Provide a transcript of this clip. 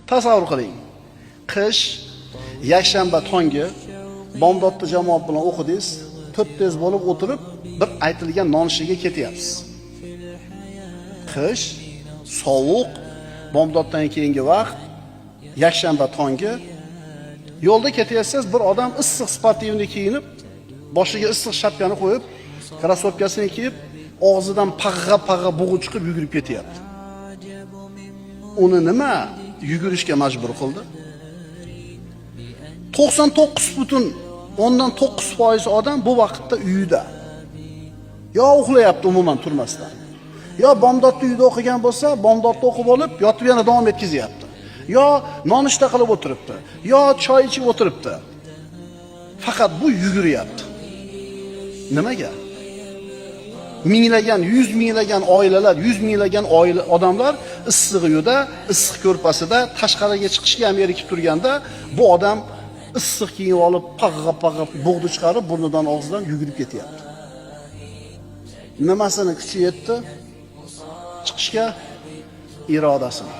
Tasavvur qiling. Qish, yakshanba tongi bomdodni jamoat bilan o'qidingiz, to'rttez bo'lib o'tirib, bir aytilgan nonushtaga ketyapsiz. Qish, sovuq, bomdoddan keyingi vaqt, yakshanba tongi yo'lda ketyapsiz, bir odam issiq sportivni kiyinib, boshiga issiq shapkani qo'yib, krossovkasini kiyib, og'zidan pag'a-pag'a bug'i chiqib yugurib ketyapti. Uni nima yugurishga majbur qildi? 99,9% odam bu vaqtda uyida. Yo uxlayapti umuman turmasdan. Yo bomdodni uyda o'qigan bo'lsa, bomdodni o'qib olib, yotib yana davom etkazyapti. Yo nonushta qilib o'tiribdi, yo choy ichib o'tiribdi. Faqat bu yuguryapti. Nimaga? Minglagan, yuz minglagan oilalar, yuz minglagan oila odamlar issiq uyida, issiq ko'rpasida tashqariga chiqishga ham erikib turganda, bu odam issiq kiyib olib, pag'a-pag'a bo'g'di chiqarib, burnidan og'zidan yugurib ketyapti. Nimasini kuchi yetdi? Chiqishga irodasini.